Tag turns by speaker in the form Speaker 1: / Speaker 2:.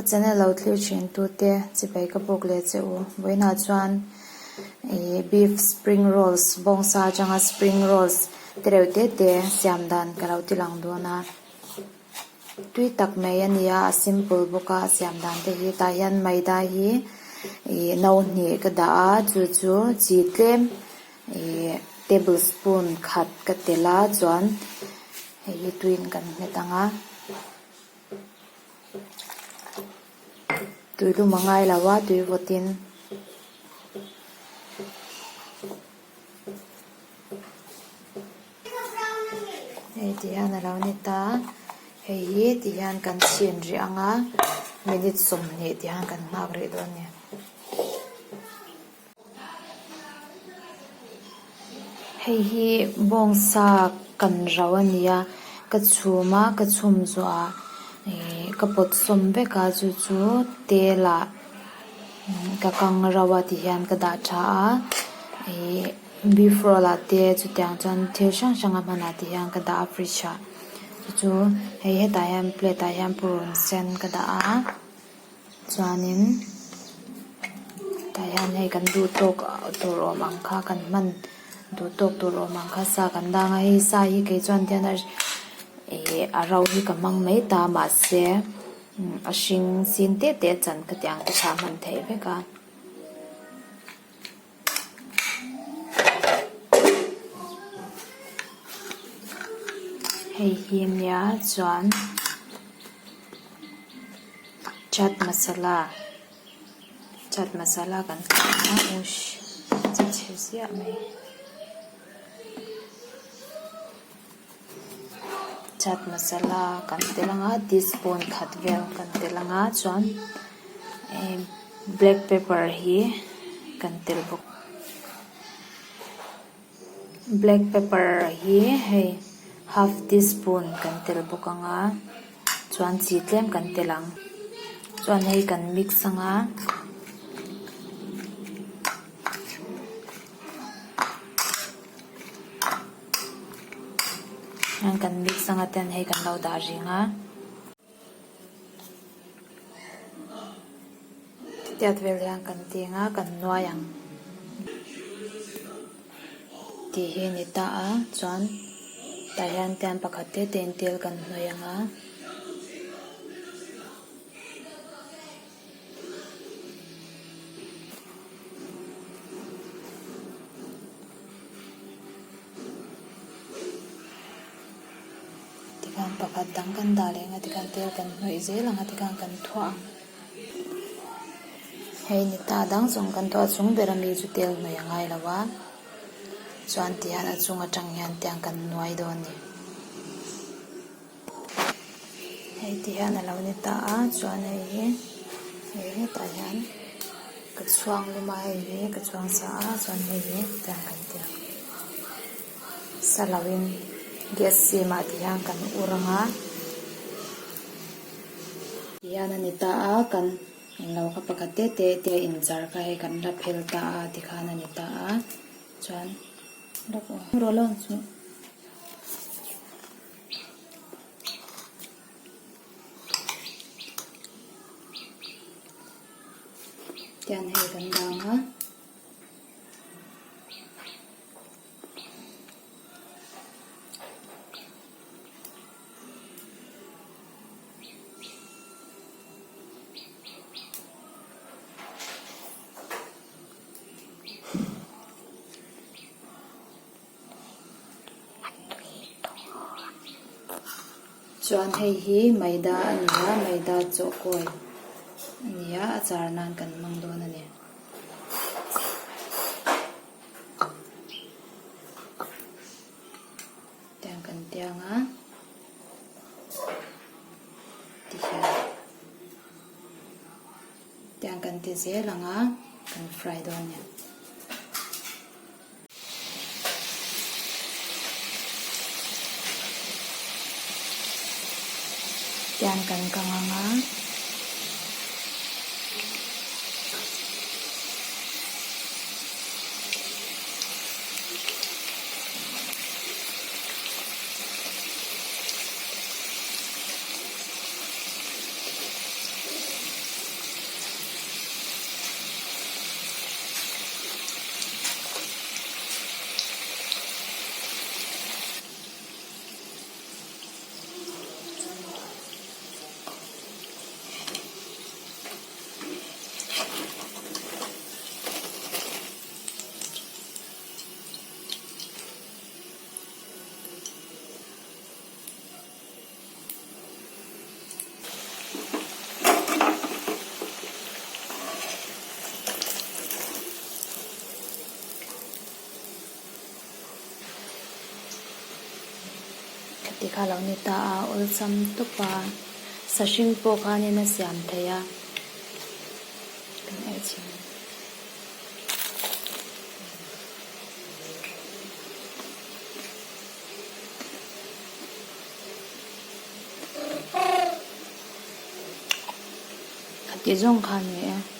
Speaker 1: channel lo thlir thin tute chibai ka bawk leh che u. Vawiinah chuan ih beef spring rolls bawngsa atanga spring rolls te reuh te te siam dan ka lo ti lang dawn a. Tui tak mai a ni a, a simple bawk a, a siam dan te hi tah hian maida hi ih no hnih ka dah a chu chu chi tlem ih table spoon khat ka telh a chuan hei hi tuiin kan hmet ang a tui lum a ngai lo a tui vawtin. Hei ti hian a lo ni ta hei hi ti hian kan chhin rih ang a minute 20 ti hian kan nghak rih dawn a ni. Hei hi bawngsa kan rau a ni a ka chhum a ka chhum zawh ah ihh ka pawt sawm vek a chu chu tel ah ka kang rau a ti hian ka dah tha a ihh beef roll ah te chutiang chuan thil hrang hrang a hmanah ti hian ka dah a fridge ah chu chu hei hetah hian plate ah hian purun sen ka dah a. Chuanin tah hian hei kan duh tawk tur awm ang kha kan hman duh tawk tur awm ang kha sa kan dang a hei sa hi kei chuan tian a ih a ro hi ka hmang mai ta mahse a hring sin te te chan ka tih ang te kha a hman theih vek a. Hei hi nia chuan chat masala chat masala kan tih ang a ush che chhe ziah mai chat masala kan tel ang a teaspoon khat vel kan tel ang a chuan eh black pepper hi kan tel bawk black pepper hi hei half teaspoon kan tel bawk ang a chuan chi tlem kan tel ang chuan hei kan mix ang a. Hian kan mix anga ten hei kan lo dah reng a. Tiat vel hian kan ti ang a kan nuai ang tih hi a ni ta a chuan tah hian tian pakhat te te in tel kan hnawih ang a. Tikhan pakhat dang kan dah leh ang a tikhan tel kan hnawih zel ang a tikhan kan thuah ang. Hei ni ta dang zawng kan thuah chung ber ami chu tel hnawih a ngai lo a chuan tihian a chung atang hian tiang kan nuai dawn a ni. Hei ti hian a lo ni ta a chuan hei hi hei hetah hian ka chhuang lum a hei hi ka chhuang sa a chuan hei hi tiang kan ti ang sa lo in gas sim ah ti hian kan ur ang a ti hian a ni ta a kan englo kha pakhat te te te a inchar kha hei kan la phel ta a tikhan a ni ta a chuan rawh lawn chu. Tian hei kan dang a. Chuan hei hi maida a ni a maida chawhkawi a ni a a char nan kan hmang dawn a ni. Tiang kan tiang a tihian tiang kan ti zel ang a kan fry dawn a ni. Tiang kan kang ang a. Tikha lo ni ta a, awlsam tawp a, sahring pawh khanin a siam theih a, kan ei chhin. Kha ti zawng kha a ni e.